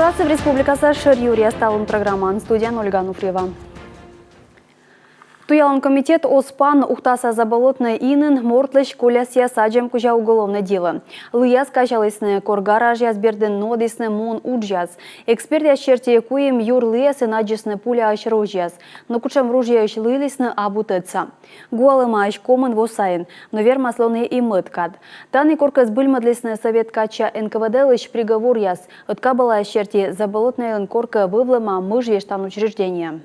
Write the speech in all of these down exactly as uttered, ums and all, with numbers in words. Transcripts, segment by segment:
Асыв республикаса шӧр юръяс талун программаын. Студияын Ольга Ануфриева. Туялан комитет оз пан: Ухтаса Заболотное инын мортлысь колясъяс аддзӧм кузя уголовнӧй делӧ. Лыяс казялісны, кор гаражъяс бердын нуӧдісны муын уджъяс. Экспертъяс серти, куим юр лыясын аддзисны пуляысь ружьеяс. Но кутшӧм ружьеысь лыйлісны, абу тӧдса. Гуалӧмаӧсь комын во сайын, но вермас лоны и мӧд кад. Тані коркӧ збыльмӧдлісны сӧвет кадся Н К В Д-лысь приговоръяс. Ӧткабалаяс серти, Заболотнӧйын коркӧ вӧвлӧма мыж вештан учреждение.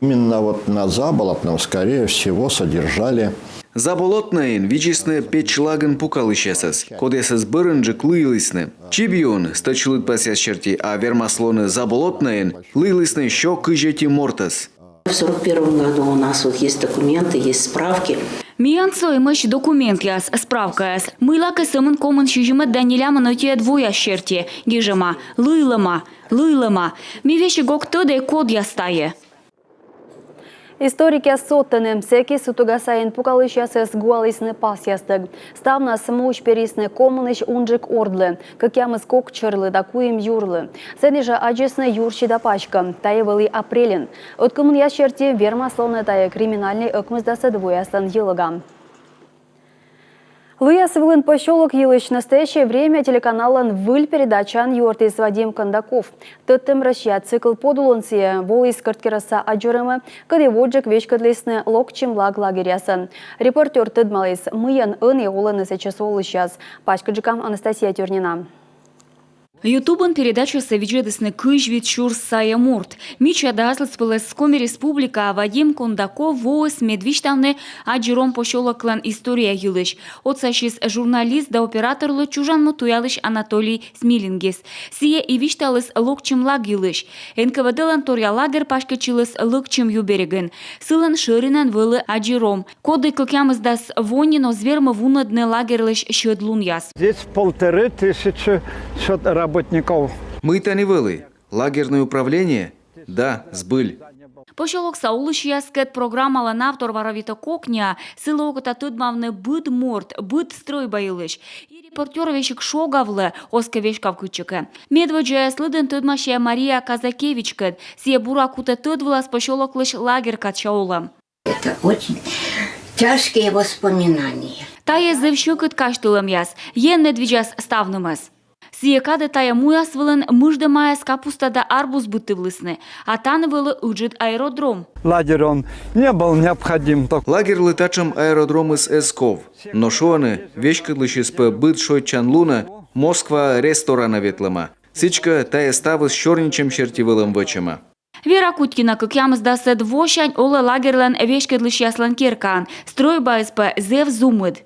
Именно вот на Заболотном, скорее всего, содержали. Заболотнӧйын видзисны печлагын пукалысьясӧс, кодъясӧс бӧрынджык лыйлісны. Чибиын, стӧч лыдпасъяс серти, а вермас лоны Заболотнӧйын, лыйлісны сё кызь ӧти мортӧс. В сорок первом году у нас вот есть документы, есть справки. Миян со эмӧсь документъяс, справкаяс. Мыйлакӧ сӧмын комын сизимӧд да нелямын ӧтиӧд вояс серти. Гижӧма: лыйлӧма, лыйлӧма. Ми весиг ог тӧдӧй, кодъяс тайӧ. Историкъяс содтӧны, сэки Сутуга сайын пукалысьясӧс гуалісны пасъястӧг. Ставнас муысь перйисны комынысь унджык ордлы, кӧкъямыс кок чӧрлы да куим юрлы. Сэні жӧ аддзисны юрси да паськӧм. Тайӧ вӧлі апрельын. Ӧткымынъяс серти, вермас лоны тайӧ криминальнӧй ӧкмысдасӧд вояслӧн йӧлӧга. Лыяс вылын посёлок йылысь «Настоящее время» телеканаллӧн выль передачаын юӧртіс Вадим Кондаков. «Тӧдтӧм Россия» цикл подулын сійӧ воис Кӧрткерӧсса Аддзорӧмӧ, кӧді водзджык веськӧдлісны локчим лаг лагерьясӧн. Репортёр тӧдмаліс, мыйӧн ӧні олӧны сэтчӧс олысьяс. Паськыдджыка Анастасия Тюрнина. Ютубын передачасӧ видзӧдісны кызь вит сюрс сайӧ морт. Мича да аслыспӧлӧс Коми Республикаӧ Вадим Кондаков воис медвисьтавны Аддзиром посёлоклӧн история йылысь. Отсасис журналист да операторлы чужан му туялысь Анатолий Смилингыс. Сійӧ и висьталіс локчим лаг йылысь. Н К В Д-лӧн торъя лагерь паськӧдчыліс лӧкчим ю берегын. Сылӧн шӧринӧн вӧлі Аддзиром, коді кӧкъямысдас во нин оз вермы вунӧдны лагерьлысь сьӧд лунъяс. Здесь полторы тысячи счёт работников. Мый тані вӧлі? Лагерное управление? Да, збыль. Посёлокса олысьяскӧд программалӧн автор варавитӧ кокниа, сылы окота тӧдмавны быд морт, быд стрӧйба йылысь. И репортёр весиг шогавлӧ, оз кӧ веськав кытчӧкӧ. Медводдзаяс лыдын тӧдмасьӧ Мария Казакевичкӧд, сійӧ бура кутӧ тӧд вылас посёлоклысь лагерь кадся олӧм. Это очень тяжкие воспоминания. Тайӧ зэв сьӧкыд казьтылӧмъяс, Ен медвидзас ставнымӧс. Сійӧ кадӧ тайӧ муяс вылын мыждӧмаяс капуста да арбуз быдтывлісны, а тані вӧлі ыджыд аэродром. Лагерь он не был необходим. Лагерьлы татшӧм аэродромыс эз ков, но шуӧны, веськӧдлысьыс пӧ быд шойччан лунӧ Москваӧ ресторанӧ ветлӧма. Сідзкӧ, тайӧ ставыс сёрнитчӧм серти вӧлӧм вӧчӧма. Вера Кутькина кӧкъямысдасӧд восянь олӧ лагерьлӧн веськӧдлысьяслӧн керкаын. Стрӧйбаыс пӧ зэв зумыд.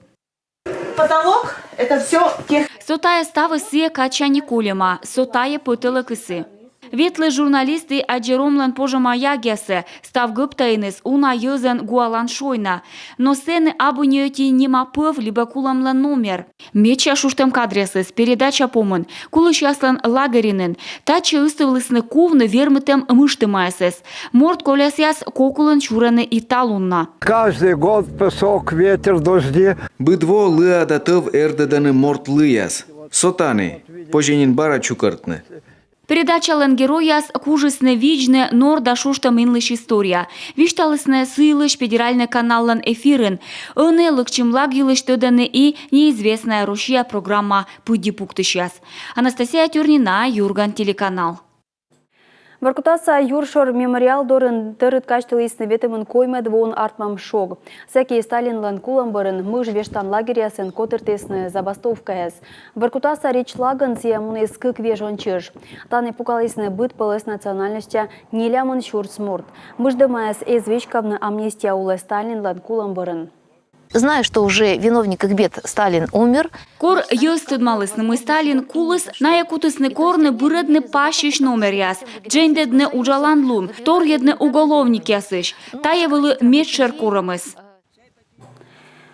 Потолок — это всё тех... Со тайӧ ставыс сійӧ кадсянь кольӧма, со тайӧ пӧтӧлӧкыс. Ветліс журналист и Аддзиромлӧн пожӧма ягъясӧ, став гӧптаиныс уна йӧзӧн гуалан шойна. Но сэні абу ни ӧти нима пӧв либӧ кулӧмлӧн номер. Медся шуштӧм кадръясыс передача помын кулысьяслӧн лагеринын. Татчӧ ыстывлісны кувны вермытӧм мыжтӧмаясӧс. Морт колясъяс кок улын сюрӧны и талун на. Каждый год песок, ветер, дожди. Быд во лыа да тӧв эрдӧдӧны морт лыяс. Со тані, позьӧ нин бара чукӧртны. Передачалӧн геройяс кужисны видзны нор да шуштӧм инлысь история. Висьталісны сы йылысь федеральнӧй каналлӧн эфирын. Ӧні лӧкчим лаг йылысь тӧдӧны и «Неизвестная Россия» программа пыдди пуктысьяс. Анастасия Тюрнина, «Юрган» телеканал. Воркутаса юршор мемориал дорын тӧрыт казьтылісны ветымын коймӧд воын артмӧм шог. Сэки Сталинлӧн кулӧм бӧрын мыж вештан лагерьясын котыртісны забастовкаяс. Воркутаса Речлагын сійӧ муніс кык вежон чӧж. Тані пукалісны быд пӧлӧс национальностьса нелямын сюрс морт. Мыждӧмаяс эз веськавны амнистия улӧ Сталинлӧн кулӧм бӧрын. Зная, что уже виновник их бед Сталин умер. Кор йӧз тӧдмалісны, мый Сталин куліс, найӧ кутісны корны бырӧдны пасьысь номеръяс, дженьдӧдны уджалан лун, торйӧдны уголовникъясысь. Тайӧ вӧлі медшӧр корӧмыс.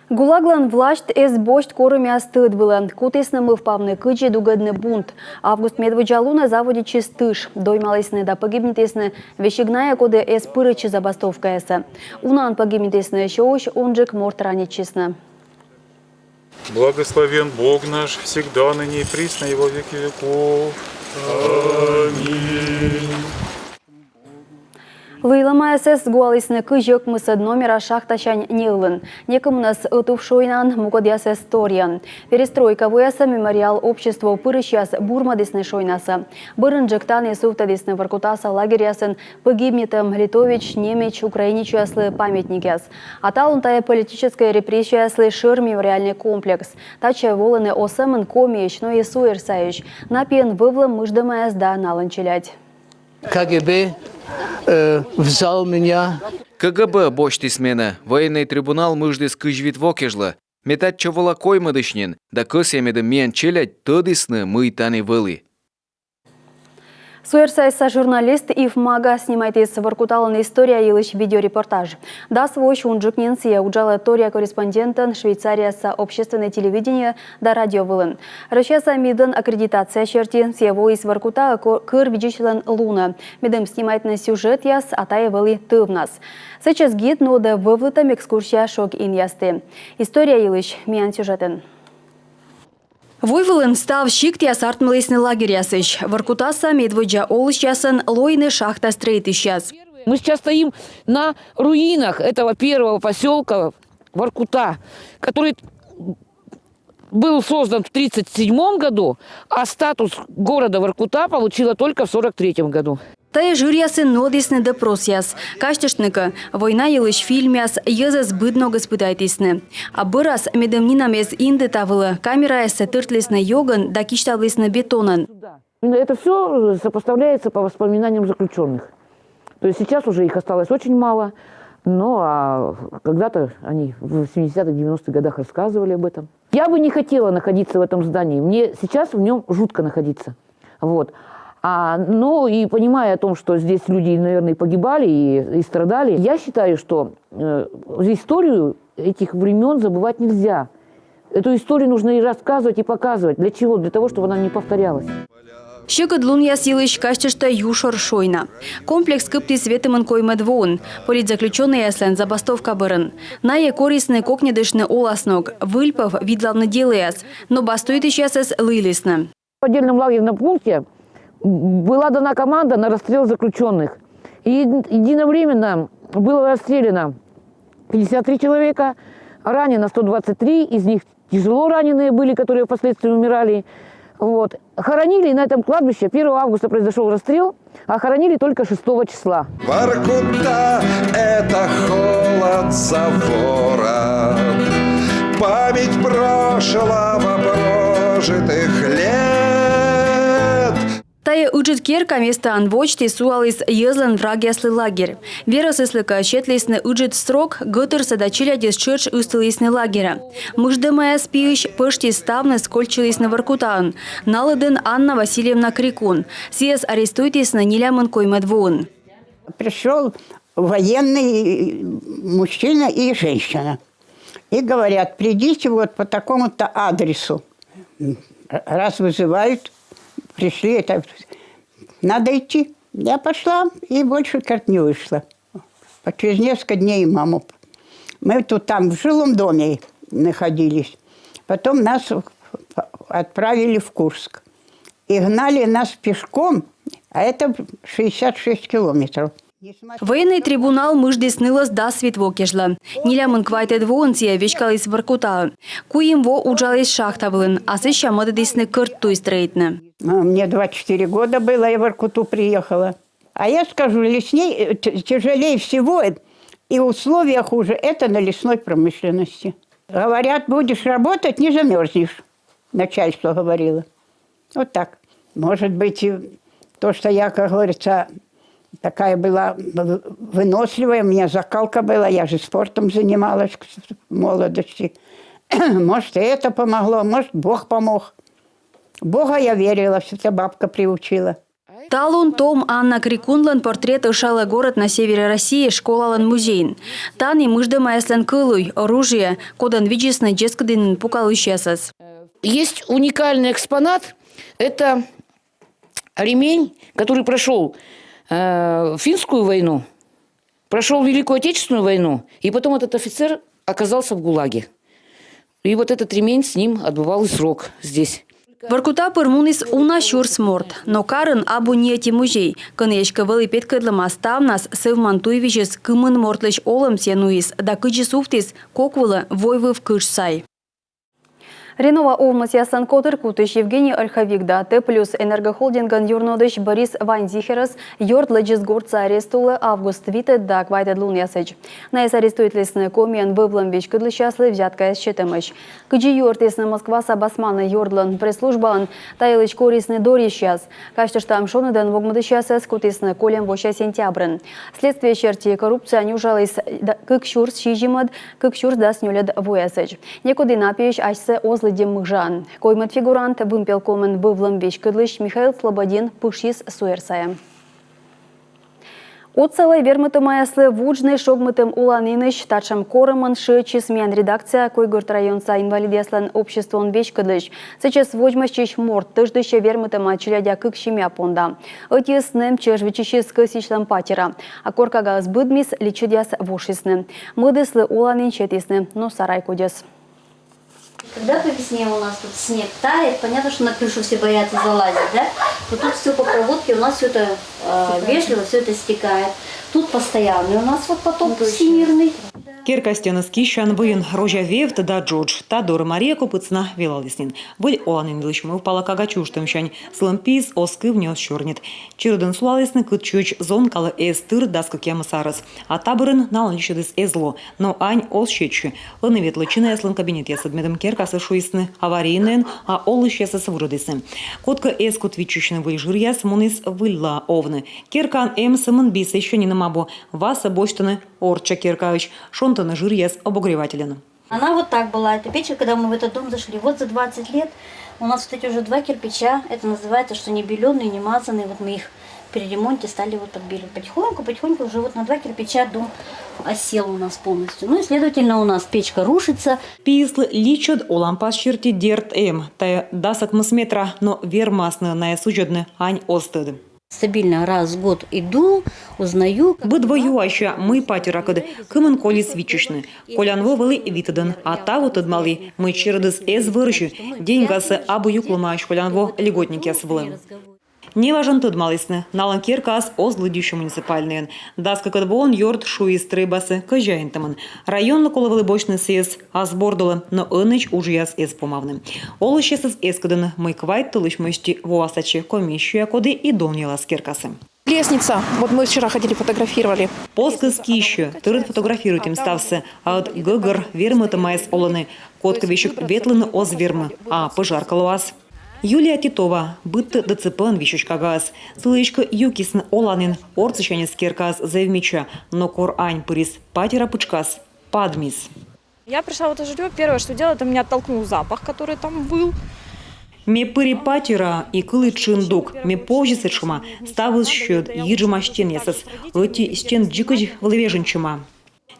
ГУЛАГлӧн власьт эз босьт корӧмъяс тӧд вылӧ. Кутісны мӧвпавны, кыдзи дугӧдны бунт. Август медводдза лунӧ заводитчис тыш. Доймалісны да пӧгибнитісны весиг найӧ, коді эз пырӧдчы забастовкаясӧ. Унаӧн пӧгибнитісны, сёысь унджык морт ранитчисны. Благословен Бог наш, всегда, ныне и присно, и во веки веков. Лыйлӧмаясӧс гуалісны кызь ӧкмысӧд номера шахтасянь неылын. Некымынӧс ӧтув шойнаын, мукӧдъясӧс торйӧн. Перестройка воясӧ «Мемориал» обществоӧ пырысьяс бурмӧдісны шойнасӧ. Бӧрынджык тані сувтӧдісны Воркутаса лагерьясын погибнитӧм литович, немеч, украинечьяслы памятникъяс. А талун тайӧ политическӧй репрессияяслы шӧр мемориальнӧй комплекс. Татчӧ волӧны оз сӧмын Комиысь, но и суйӧрсайысь. На пиын вӧвлӧм мыждӧмаяс да налӧн челядь. К Г Б э, взял меня. К Г Б босьтіс менӧ. Военнӧй трибунал мыждіс кызь вит во кежлӧ. Ме татчӧ вола коймӧдысь нин, да кӧсъя, медым миян челядь тӧдісны, мый тані вӧлі. Суйӧрсайса журналист Ив Мага снимайтіс Воркуталӧн история йылысь видеорепортаж. Дас воысь унджык нин сійӧ уджалӧ торъя корреспондентӧн Швейцарияса общественнӧй телевидение да радио вылын. Россияса МИД-ын аккредитация серти сійӧ воис Воркутаӧ ко-, кӧр видзысьлӧн лунӧ, медым снимайтны сюжетъяс, а тайӧ вӧлі тӧвнас. Сэтчӧс гид нуӧдӧ вӧвлытӧм экскурсия шог инъясті. История йылысь миян сюжетын. Войвылын став сиктъяс артмылісны лагерьясысь. Воркутаса медводдза олысьясӧн лоины шахта стрӧитысьяс. Мы сейчас стоим на руинах этого первого поселка Воркута, который был создан в тридцать седьмом году, а статус города Воркута получила только в сорок третьем году. Тайӧ жыръясын нуӧдісны допросъяс. Казьтыштны кӧ, война йылысь фильмъяс, йӧзӧс быд ногыс пытайтісны. А бӧрас, медым нинӧм эз инды та вылӧ, камераяссӧ тыртлісны ёгӧн да кисьтавлісны бетонӧн. Это все сопоставляется по воспоминаниям заключенных. То есть сейчас уже их осталось очень мало, но а когда-то они в семидесятых, девяностых годах рассказывали об этом. Я бы не хотела находиться в этом здании. Мне сейчас в нем жутко находиться. Вот. А, ну и понимая о том, что здесь люди, наверное, и погибали, и, и страдали, я считаю, что э, историю этих времен забывать нельзя. Эту историю нужно и рассказывать, и показывать. Для чего? Для того, чтобы она не повторялась. Сьӧкыдлунъяс йылысь казьтыштӧ юшор шойна. Комплекс кыптіс ветымын коймӧд воын политзаключённӧйяслӧн забастовка бӧрын. Найӧ корисны кокньӧдыштны оласног, выльпӧв видлавны делӧяс, но бастуйтысьясӧс лыйлісны. В отдельном лагерном пункте была дана команда на расстрел заключенных. И единовременно было расстреляно пятьдесят три человека, ранено сто двадцать три, из них тяжело раненые были, которые впоследствии умирали. Вот. Хоронили на этом кладбище, первого августа произошел расстрел, а хоронили только шестого числа. Воркута — это холод Завора, память прошлого прожитых лет. Тайӧ ыджыд керка местаын водзті сулаліс йӧзлӧн врагъяслы лагерь. Верӧсыслы кӧ, сетлісны ыджыд срок, гӧтырсӧ да челядьыс тшӧтш ыстылісны лагерӧ. Мыждӧмаяс пиысь пӧшти ставныс кольччылісны Воркутаын. На лыдын Анна Васильевна Крикун. Сійӧс арестуйтісны нелямын коймӧд воын. Пришел военный мужчина и женщина. И говорят: «Придите вот по такому-то адресу». Раз вызывают, пришли, это надо идти. Я пошла и больше, говорит, не вышла. По через несколько дней маму. Мы тут там в жилом доме находились. Потом нас отправили в Курск. И гнали нас пешком, а это шестьдесят шесть километров. Военнӧй трибунал мыждіс нылӧс дас вит во кежлӧ. Нелямын квайтӧд воын сійӧ веськаліс Воркутаӧ. Куим во уджаліс шахта вылын, а сэсся мӧдӧдісны кӧрт туй стрӧитны. А мне двадцать четыре года было, я в Воркуту приехала. А я скажу, лесней, э, т- тяжелее всего, э, и условия хуже, это на лесной промышленности. Говорят, будешь работать, не замерзнешь, начальство говорило. Вот так. Может быть, и то, что я, как говорится, такая была в- выносливая, у меня закалка была, я же спортом занималась в молодости. Может, и это помогло, может, Бог помог. В Бога я верила, что это бабка приучила. Талун том Анна Крикунлӧн портрет ӧшалӧ «Город на севере России» школалӧн музейын. Тані мыждӧмаяслӧн кӧлуй, оружие, кодӧн видзисны дзескыдінын пукалысьясӧс. Есть уникальный экспонат. Это ремень, который прошел э, финскую войну, прошел Великую Отечественную войну, и потом этот офицер оказался в ГУЛАГе. И вот этот ремень с ним отбывал и срок здесь. Воркута пыр муніс уна сюрс морт. Но карын абу ни ӧти музей, кӧні эськӧ вӧлі петкӧдлӧма ставнас сӧвман туйвизьыс кымын мортлысь олӧмсӧ нуис да кыдзи сувтіс кок вылӧ войвыв кытш сай. Ренова овмӧсъяслӧн котыр кутысь Евгений Ольховик да Т плюс энергохолдингӧн юрнуӧдысь Борис Вайнзихерӧс ёрт лэдзис гортса арест улӧ август витӧд да квайтӧд лунъясӧдз. Найӧс арестуйтлісны Комиын вӧвлӧм веськӧдлысьяслы взяткаяс сетӧмӧсь. Кыдзи юӧртісны Москваса басманӧй ёртлӧн пресс-службаын, та йылысь корисны дорйысьяс. Казьтыштам, шоныдӧн вогмӧдысьясӧс кутісны кольӧм вося сентябрын. Следствие серти, коррупцияӧн уджаліс да кык сюрс сизимӧд — кык сюрс дас нёльӧд воясӧдз. Некод и на пиысь асьсӧ оз лыддьы мыжаӧн. Коймӧд фигурант, Вымпелкомын вӧвлӧм веськӧдлысь Михаил Слободин, пышйис суйӧр сайӧ. Отсалӧй вермытӧмаяслы вуджны шогмытӧм оланінысь. Татшӧм корӧмӧн шыӧдчис миян редакция Койгорт районса инвалидъяслӧн обществоӧн веськӧдлысь. Сэтчӧс водзмӧстчысь морт тӧждысьӧ вермытӧма челядя кык семья понда. Ӧтиыс нэм чӧж виччысис кӧсйысьлӧм патера. А кор кагаыс быдмис, личӧдъяс вошисны. Мӧдыслы оланін сетісны, но сарай кодьӧс. Когда по весне у нас тут снег тает, понятно, что на крышу все боятся залазить, да? Но тут все по проводке, у нас все это э, вежливо, все это стекает. Тут постоянный у нас вот поток всемирный. Керка стеныс киссян вӧйын розя вевт да джодж. Та дорӧ Мария Копыцина велаліс нин. Выль оланін йылысь мӧвпалӧ кага чужтӧмсянь. Сылӧн пиыс оз кыв ни оз сёрнит. Чередӧн сулалісны, кытчӧдз зонкалӧ эз тыр дас кӧкъямыс арӧс. А та бӧрын налӧн личӧдыс эз ло. Но ань оз сетсьы. Ӧні ветлӧ чинаяслӧн кабинетъясӧд, медым керкасӧ шуисны аварийнӧйӧн, а олысьясӧс вуджӧдісны. Кодкӧ эз кут виччысьны выль жыръяс, муніс выльла овны. Керкаын эм сӧмын би, сэсся нинӧм абу. Васӧ босьтӧны орчча керкаысь, шонтӧны жыръяс обогревательӧн. Она вот так была, эта печка, когда мы в этот дом зашли. Вот за двадцать лет у нас вот эти уже два кирпича, это называется, что не белёные, не мазанные, вот мы их при ремонте стали вот подбеливать. Потихоньку, потихоньку уже вот на два кирпича дом осел у нас полностью. Ну и, следовательно, у нас печка рушится. Пиыслы личӧд оланпас серти, дерт, эм. Тайӧ дас ӧкмыс метра, но вермасны найӧс судзӧдны ань оз тӧд. Стабильно раз в год иду, узнаю. Быд во юася, мый патеракӧд, кымын колис виччысьны. Колян во вӧлі витӧдӧн, а таво тӧдмалі, мый чередыс эз вӧрзьы. Деньгасӧ абу юклӧмаӧсь колян во льготникъяс вылӧ. Неважӧн тӧдмалісны, налӧн керкаыс оз лыддьыссьы муниципальнӧйӧн. Дас кыкӧд воын ёрт шуис стрӧйбасӧ кӧзяинтӧмӧн. Районлы колӧ вӧлі босьтны сійӧс ас бордӧ, но ӧнӧдз уджъяс эз помавны. Олысьясӧс эскӧдӧны, мый квайт тӧлысь мысти воас татчӧ комиссия, коді и донъялас керкасӧ. Лестница. Вот мы вчера ходили, фотографировали. Поскыс киссьӧ, тӧрыт фотографируйтім ставсӧ, а ӧд гӧгӧр вермытӧмаяс олӧны, кодкӧ весиг ветлыны оз вермы, а пӧжарка лоас. Юлия Титова, быдтӧ ДЦП-ын висьӧсь кагаыс. Сылы эськӧ юкисны оланін, ортсысяньыс керкаыс зэв мича, но кор ань пырис патера пытшкас, падмис. Я пришла в это жильё, первое, что делала, это меня оттолкнул запах, который там был. Ме пыри патера и кылі тшын дук. Ме повзи сэтшӧма, ставыс сьӧд, йиджӧма стенъясыс. Ӧти стен дзикӧдз вӧлі вежонсьӧма.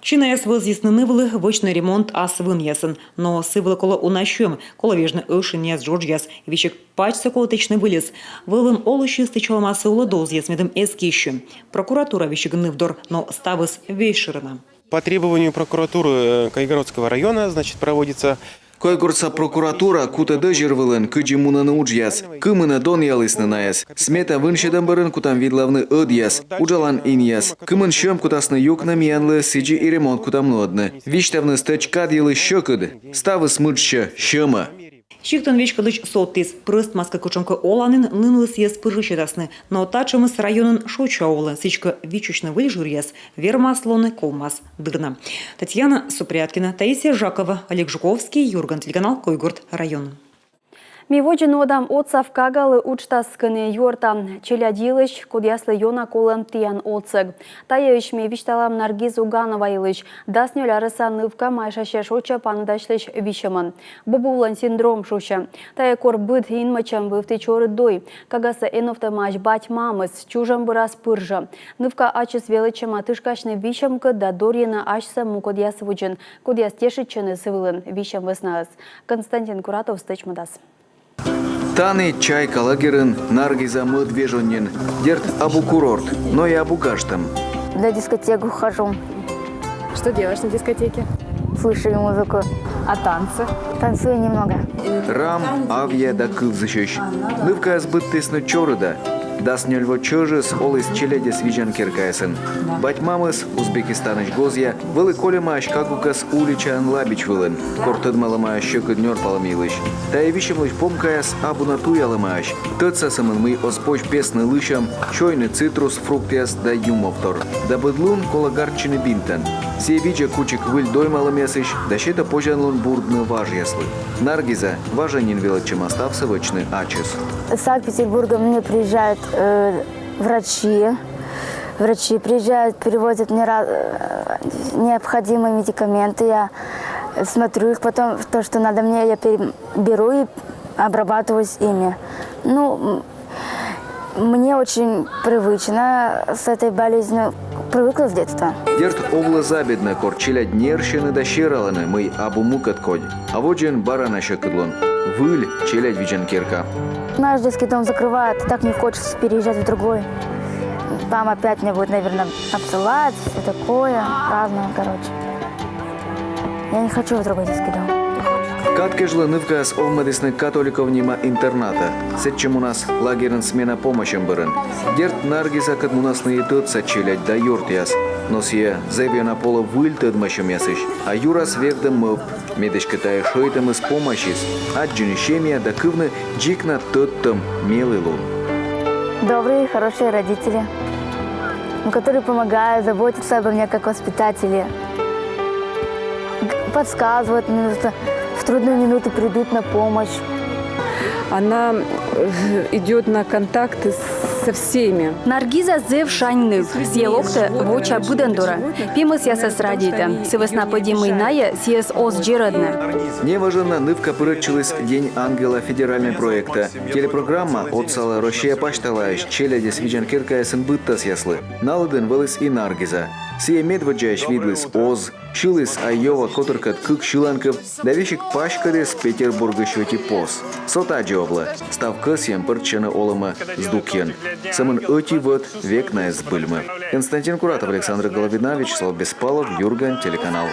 Чинаяс вӧзйисны нывлы вӧчны ремонт ас вынъясӧн. Но сы вылӧ колӧ уна сьӧм, колӧ вежны ӧшиньяс, джоджъяс, весиг пачсӧ колӧ тэчны выльӧс. Вӧвлӧм олысьыс тэчалӧма сы улӧ дозъяс, медым эз киссьы. Прокуратура весиг ныв дор, но ставыс весьшӧрӧ на. По требованию прокуратуры э, Кайгородского района, значит, проводится. Койгортса прокуратура кутӧ дӧзьӧр вылын, кыдзи мунӧны уджъяс, кымынӧ донъялісны найӧс. Смета вынсьӧдӧм бӧрын кутам видлавны ӧдъяс, уджалан инъяс. Кымын сьӧм кутасны юкны миянлы, сідзи и ремонт кутам нуӧдны. Висьтавны стӧч кад йылысь сьӧкыд. Ставыс мыджсьӧ, сьӧмӧ. Сиктын веськӧдлысь содтіс, прӧст маскӧ кутшӧмкӧ оланін нинлы сійӧс пыр жӧ сетасны. Но татшӧмыс районын шоча овлӧ, сідзкӧ виччысьны выль жыръяс вермас лоны ковмас дыр на. Татьяна Супряткина, Таисия Жакова, Олег Жуковский, «Юрган» телеканал, Койгорт район. Ми водзӧ нуӧдам отсав кагалы уджтас, кӧні юӧртам челядь йылысь, кодъяслы ёна колӧ тіян отсӧг. Та йылысь ми висьталам Наргиз Уганова йылысь. Дас нёль арӧса нывка майшасьӧ шоча паныдасьлысь висьӧмӧн. Бобылӧн синдром шусьӧ. Тайӧ кор быд инмӧчӧм вывті чорыд дой. Кагасӧ эновтӧмаӧсь бать-мамыс, чужӧм бӧрас пыр жӧ. Нывка ачыс велӧдчӧма тышкасьны висьӧмкӧд да дорйыны асьсӧ мукӧдъяс водзын, кодъяс тешитчӧны сы вылын висьӧм вӧснаыс. Константин Куратов стӧчмӧдас. Тані, «Чайка» лагерын, Наргиза мӧд вежон нин. Дерт, абу курорт, но и абу гажтӧм. На дискотеку хожу. Что делаешь на дискотеке? Слушаю музыку. А танцы? Танцую немного. Рам, авъя да кывзысьӧсь. Нывкаяс быдтісны чорыда. Дас нёль во чӧжыс оліс челядьӧс видзан керкаясын. Бать-мамыс, Узбекистанысь гозъя, вӧлі кольӧмаӧсь кагукӧс уличаын лабич вылын, кор тӧдмалӧмаӧсь сьӧкыд нёрпалӧм йылысь. Тайӧ висьӧмлысь помкаяс абу на туялӧмаӧсь. Тӧдса сӧмын, мый оз позь песны лысьӧм, сёйны цитрус, фруктъяс да юмов тор. Да быд лун колӧ гартчыны бинтӧн. Сійӧ видзӧ кучик выль доймалӧмъясысь да сетӧ позянлун бурдны важъяслы. Наргиза важӧн нин велӧдчӧма ставсӧ вӧчны ачыс. Из Санкт-Петербурга мне приезжают э, врачи. Врачи приезжают, привозят мне ра- э, необходимые медикаменты. Я смотрю их потом, то, что надо мне, я пере- беру и обрабатываюсь ими. Ну, м- мне очень привычно с этой болезнью. Привыкла с детства. Дерт, овлӧ забеднӧ, кор челядь нерсьӧны да сералӧны, мый абу мукӧд кодь. А водзын бара на сьӧкыдлун. Выль челядь видзан керка. Наш детский дом закрывают, так не хочется переезжать в другой. Там опять мне будет, наверное, обсылать, все такое, разное, короче. Я не хочу в другой детский дом. Кад кежлӧ нывкаяс овмӧдісны Католиков нима интернатӧ. Сэтчӧ мунас лагерын смена помасьӧм бӧрын. Дерт, Наргизакӧд мунасны и тӧдса челядь да ёртъяс. Но сійӧ зэв ёна полӧ выль тӧдмасьӧмъясысь, а юрас вевтӧм мӧвп, мед эськӧ тайӧ шӧйтӧмыс помасис аддзыны семья да кывны дзик на тӧдтӧм мелілун. Добрые, хорошие родители, ну, которые помогают, заботятся обо мне как воспитатели, г- подсказывают мне, что в трудную минуту придут на помощь. Она э, идет на контакты со всеми. Наргиза зэв шань ныв. Сійӧ локтӧ, воча быдӧн дорӧ. Пемӧсъясӧс радейтӧ. Сы вӧсна пӧди мый найӧ сійӧс оз дзирӧдны. Неважӧн на нывка пырӧдчыліс «День ангела» федеральнӧй проектӧ. Телепрограмма отсалӧ Россия пасьталаысь челядьӧс видзан керкаясын быдтасъяслы. На лыдын вӧліс и Наргиза. Сійӧ медводдзаысь видліс оз, сьыліс Айова котыркӧд кык сьыланкыв да весиг паськӧдіс Петербургысь ӧти пос. Со тадзи овлӧ. Став кӧсйӧм пӧртчӧны олӧмӧ здукйӧн. Сӧмын ӧти вӧт век на эз збыльмы. Константин Куратов, Александр Головина, Вячеслав Беспалов, «Юрган» телеканал.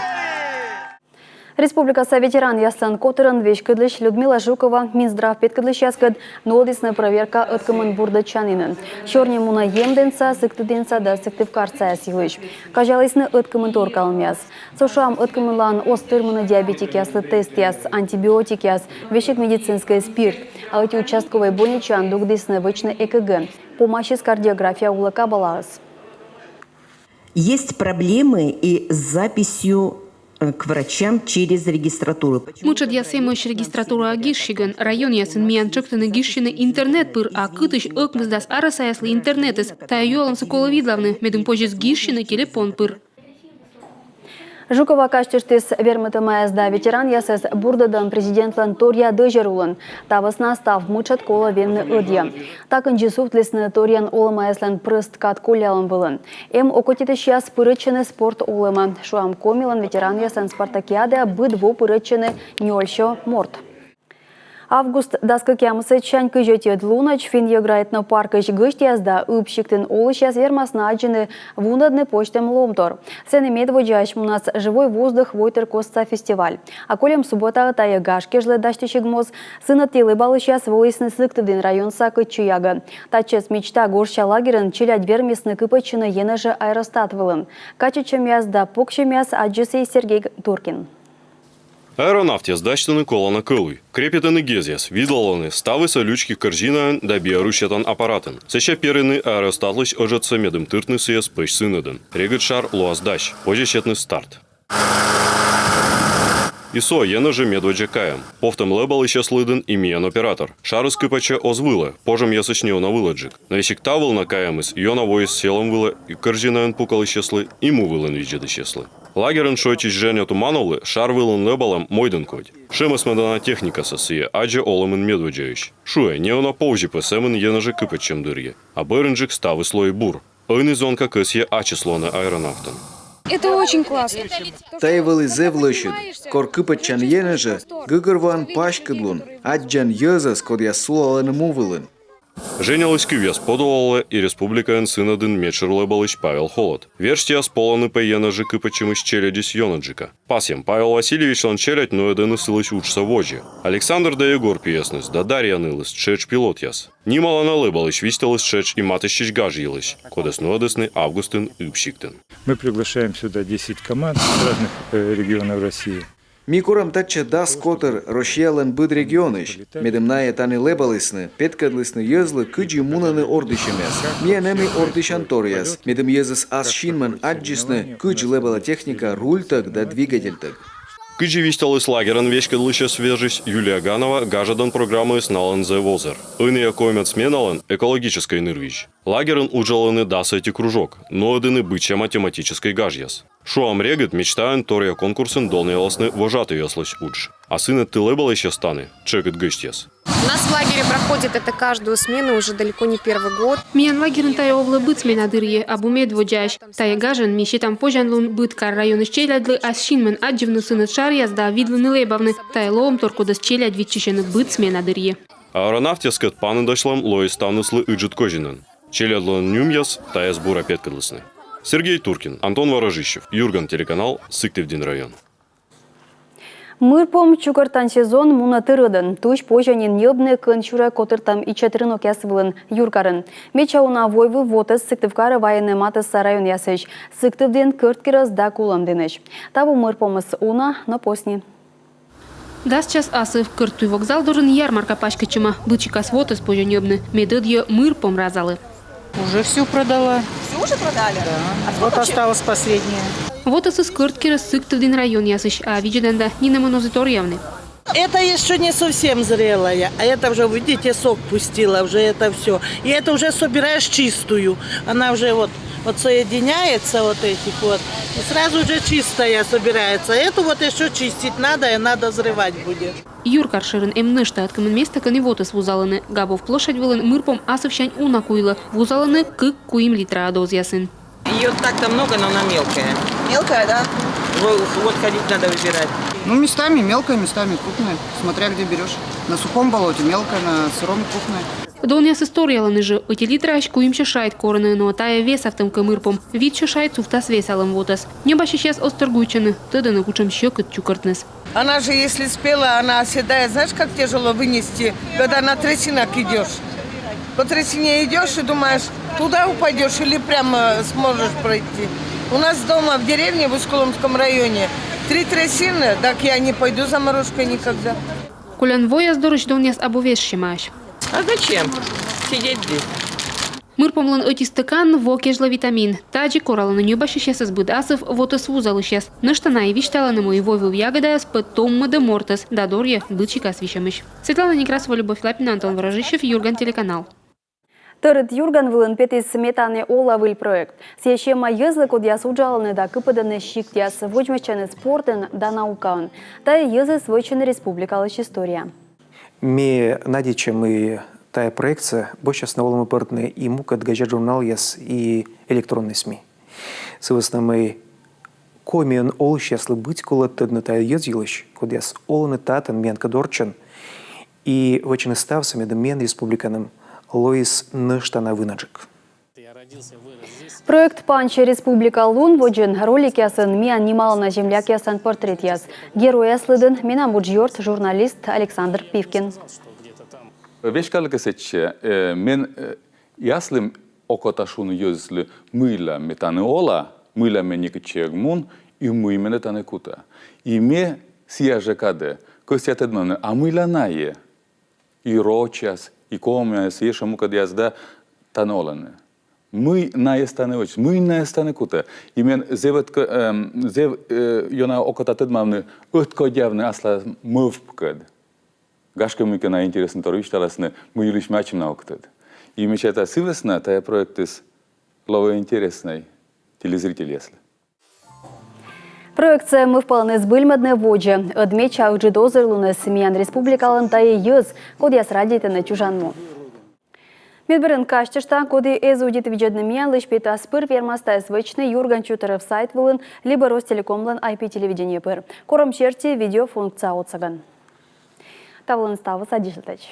Республикаса ветеранъяслӧн котырын веськӧдлысь Людмила Жукова Минздрав петкӧдлысьяскӧд нуӧдісны проверка ӧткымын бурдӧдчанінын. Сёрни мунӧ емдінса, сыктывдінса да сыктывкарса йылысь. Казялісны ӧткымын торкалӧмъяс. Со шуам, ӧткымынлаын оз тырмыны диабетикъяслы тестъяс, антибиотикъяс, весиг медицинскӧй спирт. А ӧти участковӧй больничаын дугдісны вӧчны ЭКГ. Помасис кардиография улӧ кабалаыс. Есть проблемы и с записью э, к врачам через регистратуру. Мытшӧдъяс эмӧсь регистратураӧ гижсигӧн. Районъясын миян тшӧктӧны гижсьыны интернет пыр, а кытысь ӧкмысдас арӧсаяслы интернетыс? Тайӧ юалӧмсӧ колӧ видлавны, медым позис гижсьыны телепон пыр. Жукова казьтыштіс вермытӧмъясӧс да ветеранъясӧс бурдӧдӧм президентлӧн торъя дӧзьӧр улын. Та вӧсна став мытшӧд колӧ венны ӧдйӧ. Та кындзи сувтлісны торйӧн олӧмаяслӧн прӧст кад коллялӧм вылын. Эм окотитысьяс пырӧдчӧны спорт олӧмӧ. Шуам, Комилӧн ветеранъяслӧн спартакиадаяс быд во пырӧдчӧны нёльсё морт. Август дас кӧкъямысӧдсянь кызь ӧтиӧд лунӧдз Финн-йӧгра этнопаркысь гӧсьтъяс да Ыб сиктын олысьяс вермасны аддзыны вунӧдны позьтӧм лоӧмтор. Сэні медводдзаысь мунас «Живой воздух» войтыр костса фестиваль. А кольӧм субӧтаӧ тайӧ гаж кежлӧ дасьтысигмоз сынӧдті лэбалысьяс волісны Сыктывдін районса Кӧччыягӧ. Татчӧс «Мечта» гожся лагерын челядь вермисны кыпӧдчыны енэжӧ аэростат вылын. Качӧдчӧмъяс да поксьӧмъяс аддзис Сергей Туркин. Аэронавтъяс дасьтӧны колана кӧлуй, крепитӧны гезъяс, видлалӧны, ставыс-ӧ лючки корзинаын да биарусетан аппаратын. Сэсся перйӧны аэростатлысь ӧжӧтсӧ, медым тыртны сійӧс пӧсь сынӧдын. Регыд шар лоас дась, позьӧ сетны старт. И со енэжӧ медводдза кайӧм. Повтӧм лэбалысьяс лыдын и миян оператор. Шарыс кыпӧдчӧ оз вылӧ, пожӧмъясысь неуна вылӧджык. Но весиг та вылӧ на кайӧмыс ёна воис сьӧлӧм вылӧ и корзинаын пукалысьяслы, и му вылын видзӧдысьяслы. Лагерын шойччысь Женя Тумановлы шар вылын лэбалӧм мойдӧн кодь. Шемӧсмӧдана техникасӧ, сійӧ аддзӧ олӧмын медводдзаысь. Шуӧ, неуна повзьӧ пӧ сӧмын енэжӧ кыпӧдчӧм дырйи. А бӧрынджык ставыс лои бур. Ӧні зонка кӧсйӧ ачыс лоны аэронавтӧн. Это очень классно. Тайӧ вӧлі зэв лӧсьыд. Кор кыпӧдчан енэжӧ, гӧгӧрвоан паськыдлун, аддзан йӧзӧс, кодъяс сулалӧны му вылын. Женялысь кывъяс подулалӧ и республикаын сынӧдын медшӧр лэбалысь Павел Холод. Верстьӧяс полӧны пӧ енэжы кыпӧдчӧмысь челядьыс ёнджыка. Пасйӧм, Павел Васильевичлӧн челядь нуӧдӧны сылысь уджсӧ водзӧ. Александр да Егор пиӧсныс да Дарья нылыс тшӧтш пилотъяс. Нималана лэбалысь висьталіс тшӧтш и матыстчысь гаж йылысь, кодӧс нуӧдісны августын Ыб сиктын. Мы приглашаем сюда десять команд с разных э, регионов России. Ми корам татчӧ дас котыр Россиялӧн быд регионысь, медым найӧ тані лэбалісны, петкӧдлісны йӧзлы, кыдзи мунӧны ордйысьӧмъяс. Миян эм и ордйысян торъяс, медым йӧзыс ас синмӧн аддзисны, кыдз лэбалӧ техника рультӧг да двигательтӧг. Кыдзи висьталіс лагерӧн веськӧдлысьӧс вежысь Юлия Ганова, гажӧдӧн программаыс налӧн зэв озыр. Ӧнія коймӧд сменалӧн экологическӧй нырвизь. Лагерын уджалӧны дас ӧти кружок, нуӧдӧны быдсяма тематическӧй гажъяс. Шуам, регыд «Мечтаын» торъя конкурсын донъялісны вожатӧйяслысь удж. А сынӧдті лэбалысьяс тані тшӧкыд гӧсьтъяс. У нас в лагере проходит это каждую смену уже далеко не первый год. Миян лагерын тайӧ овлӧ быд смена дырйи, абу медводдзаысь. Тайӧ гажӧн ми сетам позянлун быд кар-районысь челядьлы ас синмӧн аддзывны сынӧд шаръяс да видлыны лэбавны. Тайӧ лоӧмтор, кодӧс челядь виччысьӧны быд смена дырйи. Аэронавтъяскӧд паныдасьлӧм лои ставныслы ыджыд козинӧн. Челядьлӧн нюмъяс тайӧс бура петкӧдлісны. Сергей Туркин, Антон Ворожищев, «Юрган» телеканал, Сыктывдін район. Мырпом чукӧртан сезон мунӧ тӧрӧдӧн. Тусь позьӧ нин ньӧбны кӧнсюрӧ котыртӧм ичӧт рынокъяс вылын, юркарын. Медся уна войвыв вотӧс Сыктывкарӧ вайӧны матысса районъясысь: Сыктывдін, Кӧрткерӧс да Кулӧмдінысь. Таво мырпомыс уна, но посни. Дас час асыв. Кӧрт туй вокзал дорын ярмарка паськӧдчӧма. Быд сикас вотӧс позьӧ ньӧбны, мед ӧдйӧ мырпом разалы. Уже всю продала. Всю уже продали? Да. А Вот сколько вообще? Осталась последняя. Вотӧсыс Кӧрткерӧс, Сыктывдін районъясысь, а видзӧдан да, нинӧмӧн оз и торъявны. Это еще не совсем зрелая, а это уже, видите, сок пустила, уже это все. И это уже собираешь чистую. Она уже вот, вот соединяется вот этих вот. И сразу же чистая собирается. Эту вот еще чистить надо, и надо зрывать будет. Юркар шӧрын эм нӧшта ӧткымын места, кӧні вотӧс вузалӧны. Габов площадь вылын мырпом асывсянь уна куйлӧ. Вузалӧны кык-куим литра дозъясын. Ее так-то много, но она мелкая. Мелкая, да? Вот, вот ходить надо выбирать. Ну, местами мелкая, местами крупная, смотря где берешь. На сухом болоте мелкая, на сыром крупная. Донъясыс торъялӧны жӧ. Ӧти литраысь куимсё шайт корӧны, но тайӧ весавтӧм кӧ мырпом. Витсё шайт сувтас весалӧм вотӧс. Ньӧбасьысьяс оз тӧр гуйтсьӧны, тӧдӧны, кутшӧм сьӧкыд чукӧртныс. Она же, если спела, она оседает. Знаешь, как тяжело вынести, когда на трясинах идешь? По трясине идешь и думаешь, туда упадешь или прямо сможешь пройти. У нас дома в деревне, в Усть-Куломском районе, три трясины, так я не пойду за морожкой никогда. Колян вояс дорысь донъяс абу вежсьӧмаӧсь. А зачем? Сидеть здесь. Мырпомлӧн ӧти стӧкан — во кежлӧ витамин. Тадзи коралӧны ньӧбасьысьясӧс быд асыв вотӧс вузалысьяс. Нӧшта найӧ висьталӧны, мый войвыв ягӧдаяс пӧ томмӧдӧ мортӧс да дорйӧ быд сикас висьӧмысь. Светлана Некрасова, Любовь Лапина, Антон Ворожищев, «Юрган» телеканал. Тӧрыт «Юрган» вылын петіс «Ме тані ола» выль проект. Сійӧ сиӧма йӧзлы, кодъяс уджалӧны да кыпӧдӧны сиктъяс, водзмӧстчӧны спортын да наукаын. Тайӧ йӧзыс вӧчӧны республикалысь история. Ме надейтча, мый тайӧ проектсӧ босьтчасны олӧмӧ пӧртны и мукӧд газет-журналъяс, и электроннӧй СМИ. Сы вӧсна мый комиӧн олысьяслы быть колӧ тӧдны тайӧ йӧз йылысь, кодъяс олӧны татӧн, миянкӧд орччӧн, и вӧчӧны ставсӧ, медым миян республиканым лоис нӧшта на вынаджык. Проект панссьӧ республика лун водзын. Роликъясын миян нималана землякъяслӧн портретъяс. Геройяс лыдын менам уджъёрт, журналист Александр Пивкин. Веськалӧ кӧ сэтчӧ, э, мен, э, аслым окота шуны йӧзыслы, мыйла ме тані ола, мыйла ме некытчӧ эг мун и мый менӧ тані кута. И ме сія жӧ кадӧ кӧсъя тӧдмавны, а мыйла найӧ, и рочьяс, и комияс, и ещӧ мукӧдъяс да, тані олӧны. Мый найӧс тані вӧчис, мый найӧс тані кута. И мен зэв ӧткӧ-, эм, зэв, э, ёна окота тӧдмавны, ӧткодявны аслас мӧвпкӧд. Гашкӧ, мыйкӧ найӧ интереснӧйтор висьталасны, мый йылысь ме ачым на ог тӧд. И ме чайта, сы вӧсна тайӧ проектыс лоӧ интереснӧй телезрительяслы. Проектсӧ мӧвпалӧны збыльмӧдны водзӧ. Ӧд медся ыджыд озырлуныс миян республикалӧн — тайӧ йӧз, кодъяс радейтӧны чужан му. Медбӧрын казьтышта, коді эз удит видзӧдны миянлысь, петас пыр, вермас тайӧс вӧчны «Юрган» чотыров сайт вылын либӧ Ростелекомлӧн ай пи телевидение пыр. Корӧм серти видеофункция отсӧгӧн. Та вылын ставыс, аддзысьлытӧдз.